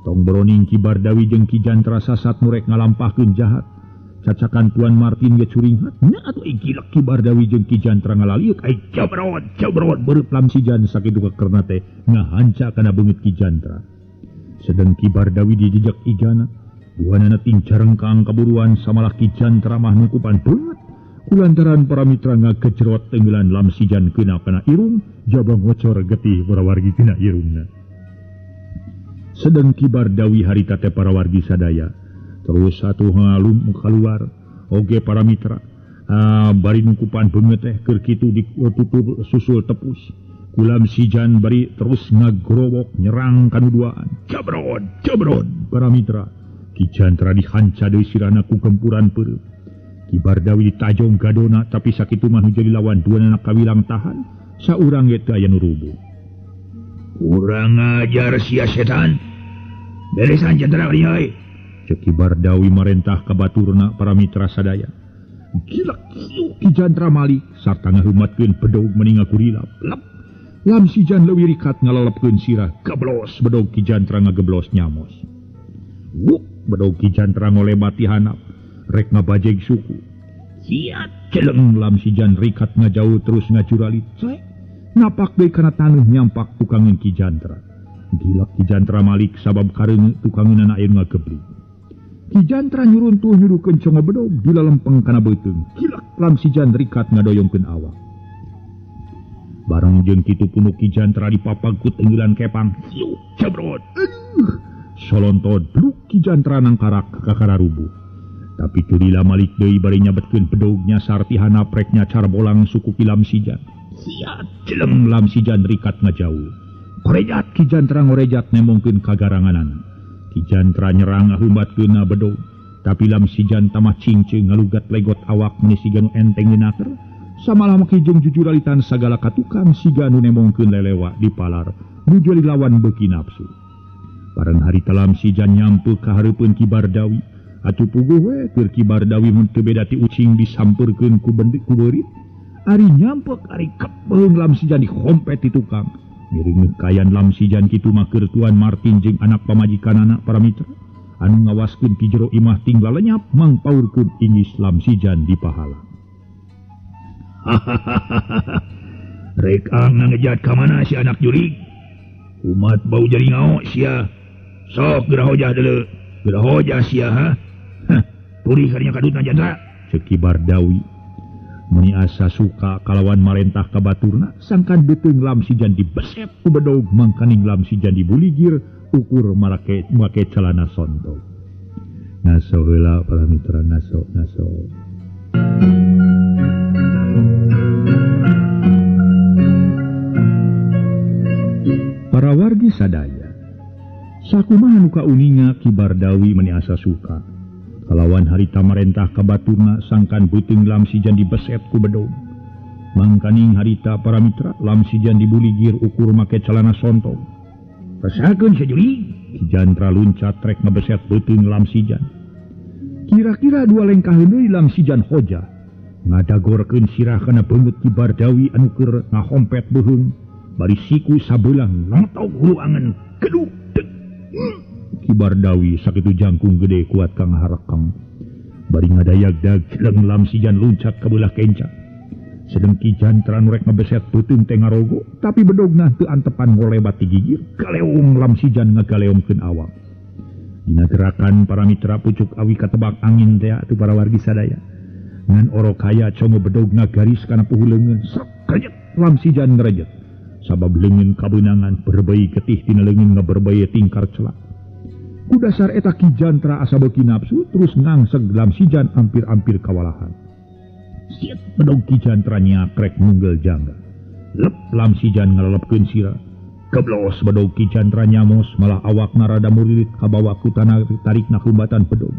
Tong boroning Ki Bardawi jeung Ki Jantra sasat nu rek ngalampahkeun jahat. Cacakan Tuan Martin ge curinghat. Nya atuh gilek Ki Bardawi jeung Ki Jantra ngalalieuk. Ai jabrot, jabrot beureut Lam Sijan sakitu kakerna teh ngahanca kana beungit Ki Jantra. Sedeng Ki Bardawi dijejak igana. Duanana tincarengkang kaburuan samalah Ki Jantra mah nungkupan beungeut. Kulantaran para mitra ngagejrot tenggelan Lam Sijan kena kana irung, jabang ngocor getih para wargi tina irungna. Sedeng Ki Bardawi harita teh para wargi sadaya. Terus satu ngalum keluar oge para mitra bari nungkupan beungeut teh keur kitu ditutup susul tepus. Kulam Sijan bari terus ngagrowok nyerang kanu duaan. Jabrot, jabrot para mitra. Ki Jantra dihanca deui sirana ku gempuran peureum. Ki Bardawi ditajong gadona tapi sakitu mah nu jadi lawan duanana kawilang tahan. Saurang ge teu aya nu rubuh. Kurang ajar sia setan. Beresan Jantra kadinya euy. Cek Ki Bardawi marentah ka baturna para mitra sadaya. Gila kieu Ki Jantra malik sarta ngaheumatkeun bedog meni ngakurilap. Lep. Lam Sijan leuwih rikat ngalelepkeun sirah. Geblos bedog Ki Jantra ngageblos nyamos. Wuk bedog Ki Jantra ngolebat ti handap rek ngabajeg suku. Siat celeng Lam Sijan rikat ngajauh terus ngajuralit. Cek napak deui kana taneuh nyampak tukangeun Ki Jantra. Gilak Ki Jantra malik sabab kareung tukangeunana aya ngageblig. Ki Jantra nyuruntuh nyuduhkeun congo bedog dilalempeng kana beuteung. Gilak Lam Sijan rikat ngadoyongkeun awak. Bareng jeung kitu punuk Ki Jantra dipapag ku tenggelan kepang. Siuk cebrot. Aduh. Solontod bluk Ki Jantra nangkarak kakara rubuh. Tapi teu lila malik deui bari nyabetkeun bedog nyasar ti handap rek nyacar bolang suku Ki Lam Sijan. Siat celeng Lam Sijan rikat ngajauh. Korejat Ki Jantra ngorejat nemongkeun kagaranganana. Ki Jantra nyerang ngahumbatkeun bedog. Tapi Lam Sijan tamah cingceung ngalugat legot awak meni siga nu enteng naker. Samalah make jeung jujuralitan sagala katukang siga nu nemongkeun lelewa di palar nu jadi lawan beuki nafsu. Bareng harita Lam Sijan nyampe ka hareupeun Ki Bardawi. Atuh puguh we keur Ki Bardawi mun teu beda ti ucing disampeurkeun ku beurit. Ari nyampek ari kepeung Lam Sijan dihompet ti tukang. Miring kayan Lam Sijan kitu mah keur Tuan Martin jeung anak pamajikanana para mitra anu ngawaskeun ti jero imah tinggal lenyap mangpaurkeun inggis Lam Sijan di pahala. Rek ang ngejat ka mana si anak jurig? Umat bau jadi ngao sia. Sok geura hojah deuleu. Geura hojah sia ha. Hah, turi karinya kadutna Jantra. Ceuk Ki Bardawi. Meni asa suka kalawan marentah ka baturna sangkan beuteung Lam Sijan dibeset ku bedog mangkaning Lam Sijan dibuligir ukur marake make celana sontog. Ngaso heula para mitra ngaso ngaso. Para wargi sadaya, sakumaha nu kauninga Ki Bardawi meni asa suka kalawan harita marentah ka baturna sangkan beuteung Lam Sijan dibeset ku bedog. Mangkaning harita para mitra Lam Sijan dibuligir ukur make celana sontog. Rasakeun si jurig. Ki Jantra luncat rek ngebeset beuteung Lam Sijan. Kira-kira dua lengkah deui Lam Sijan hoja ngadagorkeun sirah kana beungeut Ki Bardawi anu keur ngahompet beuheung. Bari siku sabelah nontok hulu angen keduk. Ki Bardawi sakitu jangkung gede kuat kang harekeng. Bari ngadayag-dag celeng Lam Sijan luncat ka beulah kenca. Sedeng Ki Jantra nu rek ngebeset beuteung teh ngarogo, tapi bedogna teu antepan ngolebat ti gigir. Galeung Lam Sijan ngagaleungkeun awak. Dina gerakan para mitra pucuk awi katebak angin teh atuh para wargi sadaya. Ngan orok kaya congo bedogna garis kana puhu leungeun. Srek rejet Lam Sijan ngrejet. Sabab leungeun kabeunangan berbei getih tina leungeun ngaberbei tingkar celak. Ku dasar eta Ki Jantra asa beuki nafsu terus ngangseg Lam Sijan hampir-hampir kawalahan. Siet bedog Ki Jantra nyakrek nunggel jangga. Lep Lam Sijan ngalelepkeun sira. Geblos bedog Ki Jantra nyamos malah awakna rada murilit kabawa ku tanah tarikna kumbatan bedog.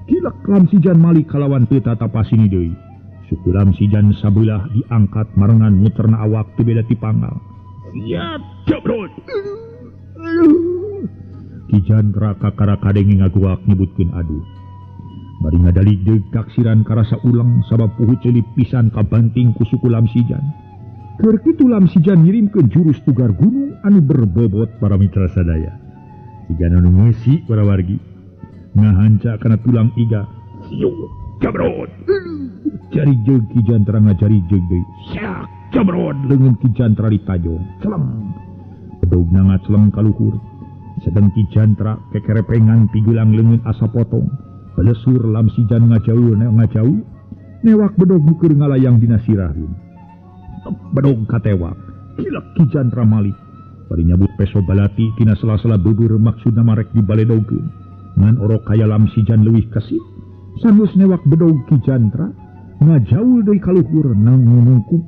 Gilek Lam Sijan malik kalawan teu tatapasini deui. Suku Lam Sijan sabelah diangkat marengan muterna awak teu beda ti panggal. Siap cebrot. Ki Jantra kakara kadenge ngaguak nyebutkeun aduh. Bari ngadaligdeug taksiran karasa ulang sabab puhu ceuli pisan kabanting ku suku Lam Sijan. Keur kitu Lam Sijan ngirimkeun jurus tugar gunung anu berbobot para mitra sadaya. Sijan anu ngeusi para wargi ngahanca kana tulang iga. Siuk cebrot. Jari jeug Ki Jantra ngajari jeug deui. Siak cebrot. Leungeun Ki Jantra ditajong. Celeng. Bedogna ngaceleng ka luhur. Sedeng Ki Jantra kekerepengan pigelang leungeun asa potong. Belesur Lam Sijan ngajauh ngajauh. Newak bedog nu keur ngalayang dina sirahun. Bedog katewak. Gilek Ki Jantra malik. Bari nyabut peso balati tina sela-sela beubeur maksudna marek dibaledogkeun. Ngan orok kaya Lam Sijan leuwih kesit. Sanggeus newak bedog Ki Jantra ngajauh deui ka luhur nang nungkup.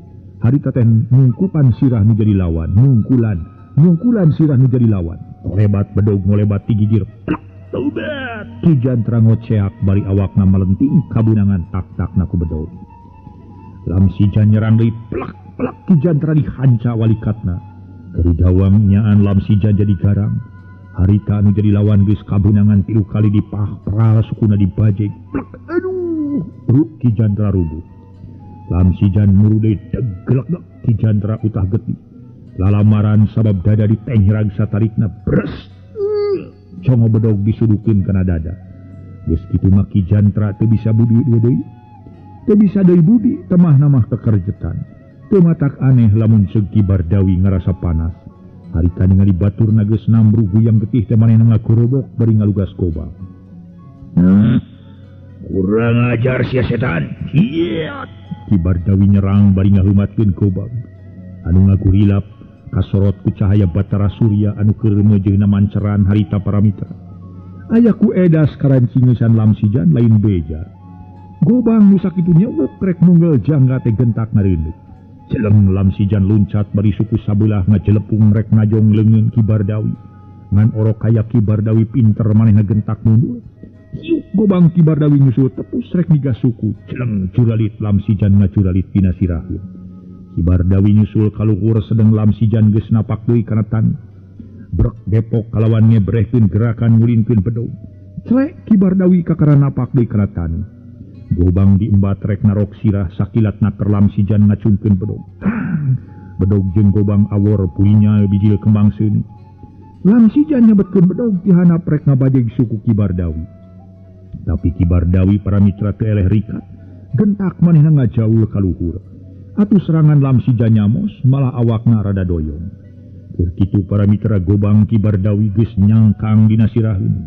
Harita teh nungkupan sirah nu jadi lawan, nungkulan sirah nu jadi lawan. Ngolebat bedog ngolebat ti gigir. Plak taubat. Ki Jantra ngoceak bari awakna melenting kabeunangan tak-takna ku bedog. Lam Sijan nyerang deui plak plak Ki Jantra dihanca walikatna. Keur dawang nyaan Lam Sijan jadi garang. Harita anu jadi lawan geus kabeunangan 3 kali dipah pral sukuna dibajeg. Plak aduh, ruk Ki Jantra rubuh. Lam Sijan muru deui degelek Ki Jantra utah getih. Lalamaran sabab dada ditengrag satarikna bres. Congo bedog disudukeun kana dada. Geus kitu mah Ki Jantra teu bisa budi deui. Teu bisa deui budi temahna mah kekerjetan. Teu matak aneh lamun ceuk Ki Bardawi ngarasa panas. Harita ningali baturna geus nambru guyang getih teh manehna ngagorobok bari ngalugas gobang. Kurang ajar sia setan. Hiat. Ki Bardawi nyerang bari ngaheumatkeun gobang. Anu ngagurilap kasorot ku cahaya batara surya anu keur meujeuhna manceran harita para mitra. Aya ku edas karancingesan Lamsijan lain beja. Gobang nu sakitu nyewok rek nunggal jangga teh gentak ngareundeuk. Jeleng Lamsijan luncat bari suku sabelah ngajelepung rek najong leungeun Ki Bardawi. Ngan orok kaya Ki Bardawi pinter manehna gentak mundur. Hiuk gobang Ki Bardawi nyusul tepus rek migas suku. Jeleng curalit Lamsijan ngacuralit dina siraheun. Ki Bardawi nyusul kaluhur sedeng Lamsijan geus napak deui kana taneuh. Brek depok kalawan ngebrehkeun gerakan ngulinkeun bedog. Clek Ki Bardawi kakara napak deui kana taneuh. Gobang diembat rek narok sirah sakilat naker Lamsijan ngacungkeun bedog. Bedog jeung gobang awor puinya bijil kembang seuneu. Lamsijan nyabetkeun bedog ti handap rek ngabajeg suku Ki Bardawi. Tapi Ki Bardawi para mitra teu eleh rikat. Gentak manehna ngajaul ka luhur. Atuh serangan Lamsijan nyamos malah awakna rada doyong. Keur kitu para mitra gobang Ki Bardawi geus nyangkang dina siraheun.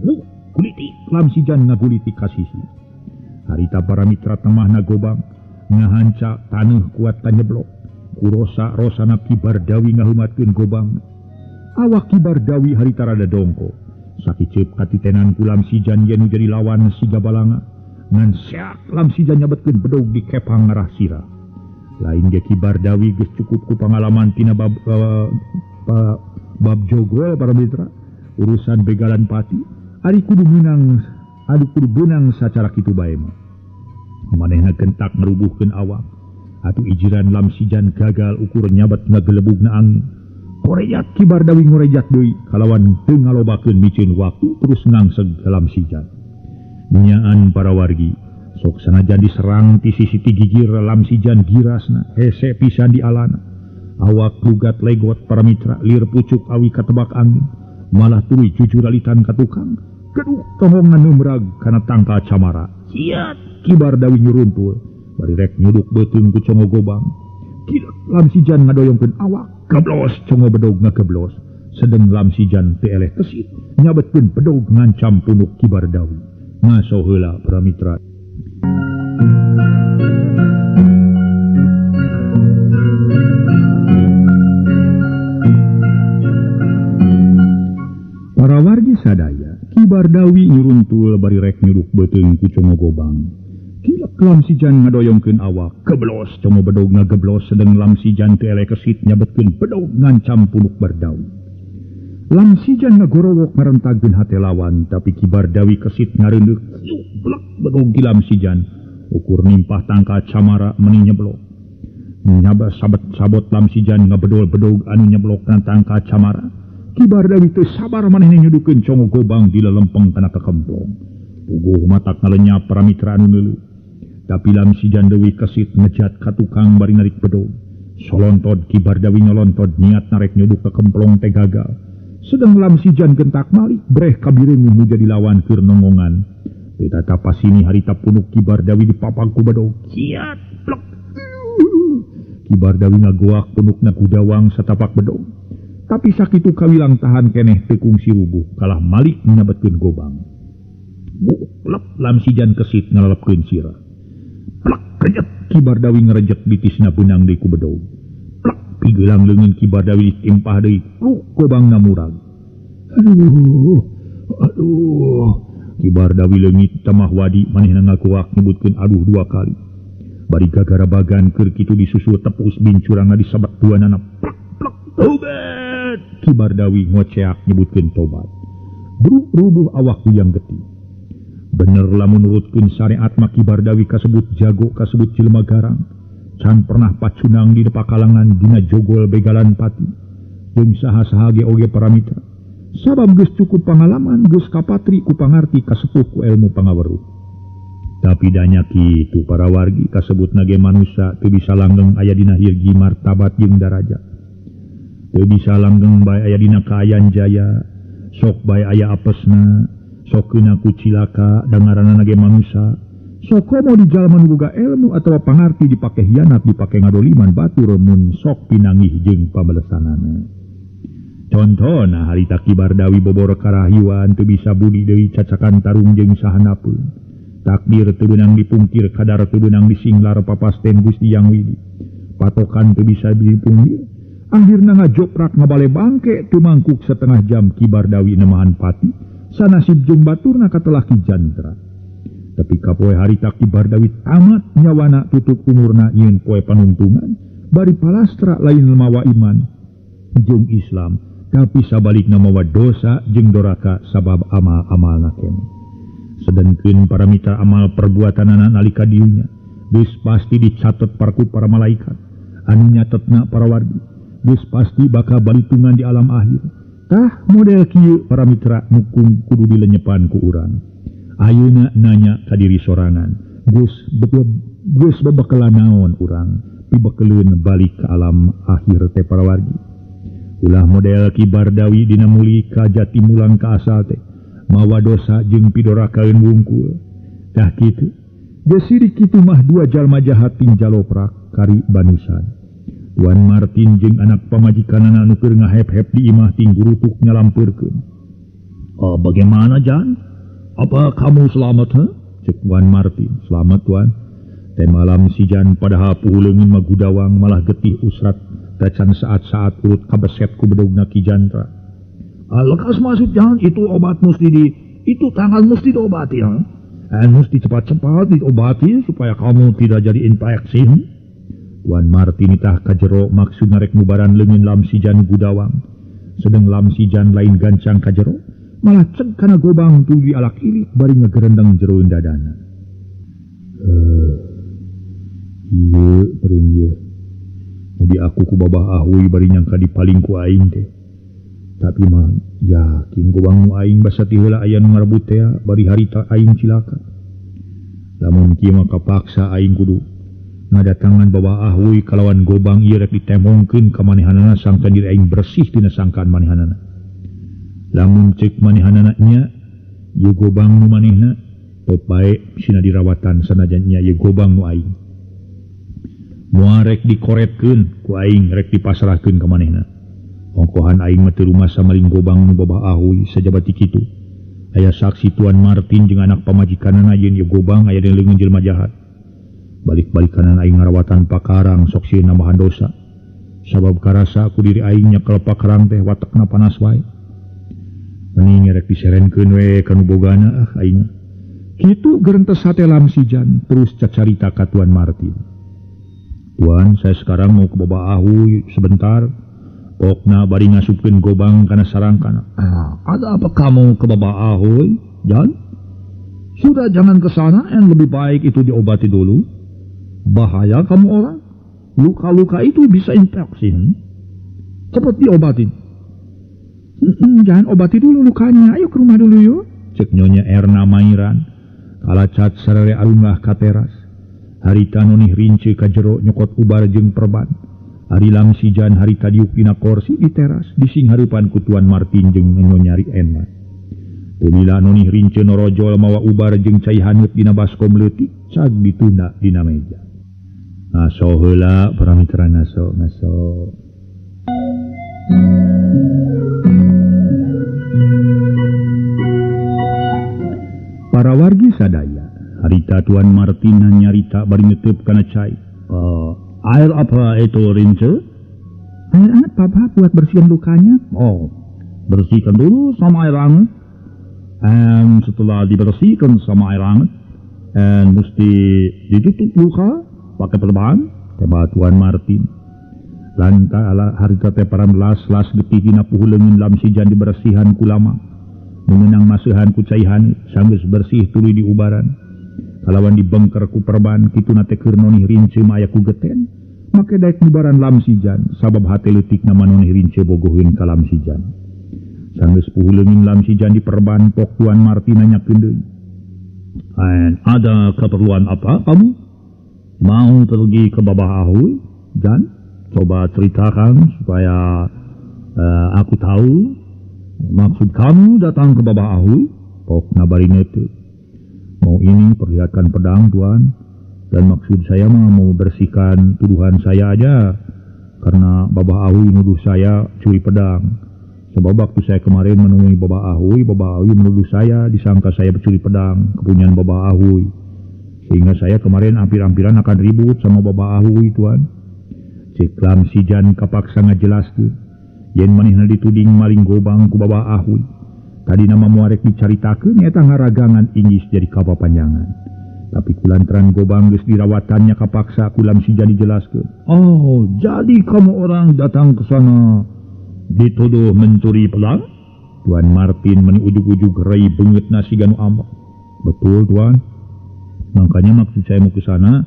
Gulitik Lamsijan ngagulitik ka sisi. Harita para mitra temahna gobang ngahanca taneuh kuat kanyeblok. Kurosa rosana Ki Bardawi ngaheumatkeun gobang. Awak Ki Bardawi harita rada dongko. Sakiceup katitenan ku Lamsijan yen nu jadi lawan siga balanga. Ngan seak Lamsijan nyabetkeun bedog di kepang ngarah sirah. Lain ge Ki Bardawi geus cukup ku pangalaman tina bab jogol para mitra urusan begalan pati ari kudu meunang adu kudu beunang sacara kitu bae mah. Manehna gentak ngarubuhkeun awak. Atuh ijiran Lamsijan gagal ukur nyabet ngagelebugna angin. Korejat Ki Bardawi ngorejat deui kalawan teu ngalobakeun miceun waktu terus ngangseg Lamsijan. Nyaan para wargi sok sanajan diserang ti sisi ti gigir Lamsijan girasna hese pisan di alana. Awak lugat legot para mitra lir pucuk awi katebak angin malah tuluy jujuralitan ka tukang. Keduk tohongan numrag kana tangkal camara. Siat Ki Bardawi nyuruntul bari rek nyuduk beuteung ku congo gobang. Kilek Lamsijan ngadoyongkeun awak geblos congo bedog ngageblos. Sedeng Lamsijan teu eleh kesit nyabetkeun bedog ngancam punuk Ki Bardawi. Ngaso heula para mitra. Para wargi sadaya, Ki Bardawi nyuruntul bari rek nyuduk beuteung ku congo gobang. Kilek Lamsijan ngadoyongkeun awak, geblos congo bedog ngageblos sedeng Lamsijan teu eleh kesit nyabetkeun bedog ngancam punuk Bardawi. Lamsijan ngagorowok ngarentagkeun hate lawan, tapi Ki Bardawi kesit ngareundeuk, blek bedog di Lamsijan. Ukur nimpah tangkal camara meuni nyeblok. Nyaba sabet-sabot Lamsijan ngabedol-bedog anu nyeblok kana tangkal camara. Ki Bardawi teu sabar manehna nyudukeun congo gobang di lelempeng kana kekemplong. Puguh matak ngalenyap para mitra anu neuleuh. Tapi Lamsijan leuwih kesit ngejat ka tukang bari narik bedog. Solontod Ki Bardawi nyolontod niat narek nyuduk kekemplong teh gagal. Sedeng Lamsijan gentak malik breh kabireunguh nu jadi lawan keur nongongan. Teu tatapasini harita punuk Ki Bardawi dipapag ku bedog. Ciat plek. Ki Bardawi ngagoak punukna ku dawang satapak bedog. Tapi sakitu kawilang tahan keneh teu kungsi rubuh kalah malik nyabetkeun gobang. Buklep Lamsijan kesit ngalelepkeun sirah. Plek rejet Ki Bardawi ngarejek bitisna beunang deui ku bedog. Plek pigelang leungeun Ki Bardawi ditimpah deui pluk gobangna murag. Aduh, aduh. Ki Bardawi leungit tamah wadi manehna ngagoak nyebutkeun aduh dua kali. Bari gagarabagan keur kitu disusul tepus bincurangna disabet duanana. Plek plek tobat. Ki Bardawi ngoceak nyebutkeun tobat. Bruk rubuh awak kuyang getih. Bener lamun nurutkeun syariat mah Ki Bardawi kasebut jago kasebut jelema garang. Can pernah pacunang di pakalangan dina jogol begalan pati. Jeung saha-saha ge oge para mitra. Sabab geus cukup pangalaman geus kapatri ku pangarti kasepuh ku ilmu pangaweruh. Tapi danya kitu para wargi kasebutna ge manusa teu bisa langgeng aya dina hirgi martabat jeung darajat. Teu bisa langgeng bae aya dina kaayaan jaya. Sok bae aya apesna, sok keuna ku cilaka da ngaranna ge manusa. Sok komo di jalma nu boga ilmu atawa pangarti dipake hianat, dipake ngadoliman batur mun sok pinanggih jeung pabalesanana. Contona harita Ki Bardawi bobor karahiwan teu bisa budi deui cacakan tarung jeung sahanapeun. Takdir teu beunang dipungkir, kadar teu beunang disinglar papasten Gusti Yang Widi. Patokan teu bisa dipungkir. Akhirna ngajoprak ngabale bangke teu mangkuk setengah jam Ki Bardawi nemahan pati, sanasib jeung baturna katelah Ki Jantra. Tapi kapoe harita Ki Bardawi tamat nyawana tutup umurna nyieun poe panungtungan, bari palastra lain mawa iman jeung Islam, tapi sabalikna mawa dosa jeung doraka sabab amal-amalna keneh. Sedengkeun para mitra amal perbuatanana nalika diunya geus pasti dicatet parku para malaikat anu nyatetna para wargi, geus pasti bakal balitungan di alam akhir. Tah model kieu para mitra nu kudu dilenyepan ku urang. Ayeuna nanya ka diri sorangan, geus bebekelan naon urang pibekeleun balik ka alam akhir teh para wargi. Ulah model Ki Bardawi dina muli ka jati mulang ka asal teh mawa dosa jeung pidorakaeun wungkul. Tah kitu geus sirik kitu mah dua jalma jahat ting jaloprak kari banusan. Tuan Martin jeung anak pamajikanana anu keur ngahep-hep di imah ting gurutuk nyalampeurkeun. Oh, bagaimana Jan? Apa kamu selamat he? Cek Tuan Martin. Selamat Tuan. Teh malam si Jan padahal puhu leungeun mah gudawang malah getih usrat tacan saat-saat urut kabeset ku bedogna Ki Jantra. Lekas masuk Jan, itu obat mesti di, itu tangan mesti diobati, ha? Mesti cepat-cepat diobati supaya kamu tidak jadi infeksi. Tuan Martin itah kajero maksud narek mubaran leungeun lam si Jan gudawang. Sedeng lam si Jan lain gancang kajero, malah ceg kana gobang tuluy alak ilik bari ngegerendeng jero dadana. Ieu beureun ieu. Di aku ku babah ahui bari nyangka dipaling ku aing teh. Tapi mah yakin gobang nu aing basa ti heula aya nu ngarebut teh bari harita aing cilaka. Lamun kieu mah kapaksa aing kudu ngadatangan babah ahui kalawan gobang ieu rek ditemongkeun ka manehanana sangkan diri aing bersih tina sangkaan manehanana. Lamun ceuk manehanana nya ieu gobang nu manehna top bae sina dirawatan sanajan nya ieu gobang nu aing. Moal rek dikoretkeun ku aing rek dipasrahkeun ka manehna. Ongkohan aing mah teu rumasa maling gobang nu babah ahui sajabati kitu. Aya saksi Tuan Martin jeung anak pamajikanana yeun ieu gobang aya di leungeun jelema jahat. Balik-balik kanan aing ngarawatan pakarang sok sieun nambahan dosa. Sabab karasa ku diri aing nyekel pakarang teh watekna panas wae. Mending rek diserenkeun we ka nu bogana ah aing. Kitu gerentes hate Lam Sijan terus cacarita ka Tuan Martin. Tuan, saya sekarang mau ke Babah Ahuy sebentar. Pokna bari ngasupkeun gobang kana sarangkana. Ada apa kamu ke Babah Ahuy, Jan? Sudah jangan ke sana, yang lebih baik itu diobati dulu. Bahaya kamu orang. Luka-luka itu bisa infeksi. Cepat diobatin. Jangan obati dulu lukanya. Ayo ke rumah dulu yuk. Cek Nyonya Erna Mairan. Kalacat sarare arungah ka teras. Harita nonih rince ka jero nyokot ubar jeung perban. Ari Lam Sijan harita diuk dina korsi di teras dising hareupan ku Tuan Martin jeung Nyonya Erna. Teu lila nonih rince norojol mawa ubar jeung cai haneut dina baskom leutik cag ditunda dina meja. Ngaso heula para mitra ngaso ngaso. Para wargi sadaya, harita Tuan Martin nyarita bari ngeteup kana cai. Air apa itu rince? Air hangat papa buat bersihin lukanya. Oh, bersihkan dulu sama air hangat. And setelah dibersihkan sama air hangat, and mesti ditutup luka pakai perban. Teba Tuan Martin. Lanta ala harita teh paramlas-las getih dina puhu leungeun Lam Sijan dibersihan ku lama. Mengenang masuhan ku cai haneut sanggeus bersih tuluy diubaran. Kalawan dibengker ku perban kituna teh keur nonih rince mah aya ku geten. Make daek ngubaran Lam Sijan sabab hate leutikna mah nonih rince bogoheun ka Lam Sijan. Sanggeus puhu leungeun Lam Sijan diperban pok Tuan Martin nanyakeun deui. Ada keperluan apa kamu? Mau pergi ke Babah Ahuy? Jan? Coba ceritakan supaya aku tahu. Maksud kamu datang ke Babah Ahuy? Pokna bari neuteuk. Mau ini perlihatkan pedang, Tuan. Dan maksud saya mah mau bersihkan tuduhan saya aja. Karena Babah Ahuy nuduh saya curi pedang. Sebab waktu saya kemarin menemui Babah Ahuy, Babah Ahuy menuduh saya, disangka saya mencuri pedang kepunyaan Babah Ahuy. Sehingga saya kemarin hampir-hampiran akan ribut sama Babah Ahuy, Tuan. Cek Lam Sijan kapaksa ngajelaskeun. Yen manehna dituding maling gobang ku Babah Ahuy. Tadi nama muarek dicaritakeun eta ngaragangan inggis jadi kapapanjangan. Tapi kulantaran gobang geus dirawatannya kapaksa ku Lam Sijan dijelaskeun. Oh, jadi kamu orang datang ke sana dituduh mencuri pedang? Tuan Martin meni ujug-ujug rai beungeutna siga nu ambek. Betul, Tuan. Makanya maksud saya mau ke sana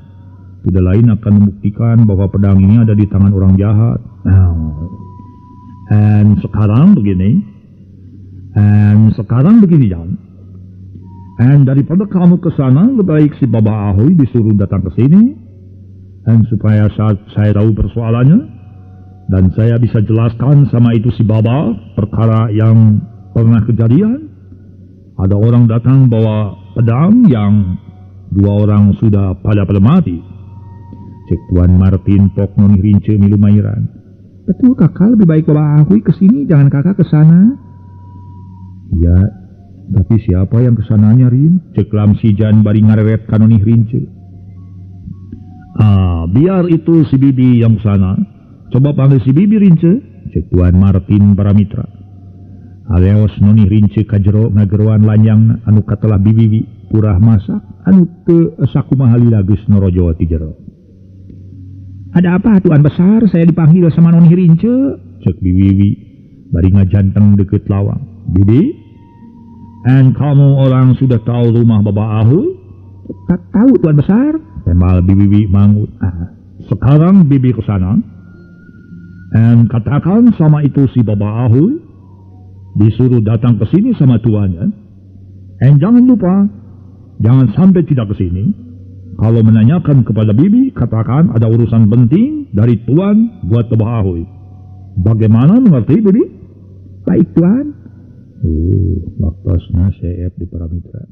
tidak lain akan membuktikan bahwa pedang ini ada di tangan orang jahat. And sekarang begini. And sekarang begini, Jan. And daripada kamu ke sana, lebih baik si Baba Ahuy disuruh datang ke sini. And supaya saat saya tahu persoalannya dan saya bisa jelaskan sama itu si Baba perkara yang pernah kejadian. Ada orang datang bawa pedang yang dua orang sudah pada pada mati. Cek Tuan Martin pok noni rince milu mairan. Betul kakak, lebih baik Baba Ahuy ke sini, jangan kakak ke sana. Ya, tapi siapa yang kesananya, Rin? Cek Lam Sijan bari ngareret ka Noni Rince. Ah, biar itu si Bibi yang sana. Coba panggil si Bibi, Rince. Cek Tuan Martin para mitra. Aleos Noni Rince kajero ngageroan lanyang anu katelah Bibi purah masak anu teu sakumaha lila geus norojo ti jero. Ada apa Tuan Besar? Saya dipanggil sama Noni Rince. Cek Bibi bari ngajanteng deket lawang. Bibi, and kamu orang sudah tahu rumah Baba Ahuy? Tak tahu Tuan Besar. Temal Bibi mangut. Ah, sekarang Bibi ke sana. And katakan sama itu si Baba Ahuy disuruh datang ke sini sama tuannya. And jangan lupa, jangan sampai tidak ke sini. Kalau menanyakan kepada Bibi, katakan ada urusan penting dari tuan buat Baba Ahuy. Bagaimana, mengerti Bibi? Baik Tuan. Waktosna seep di para mitra.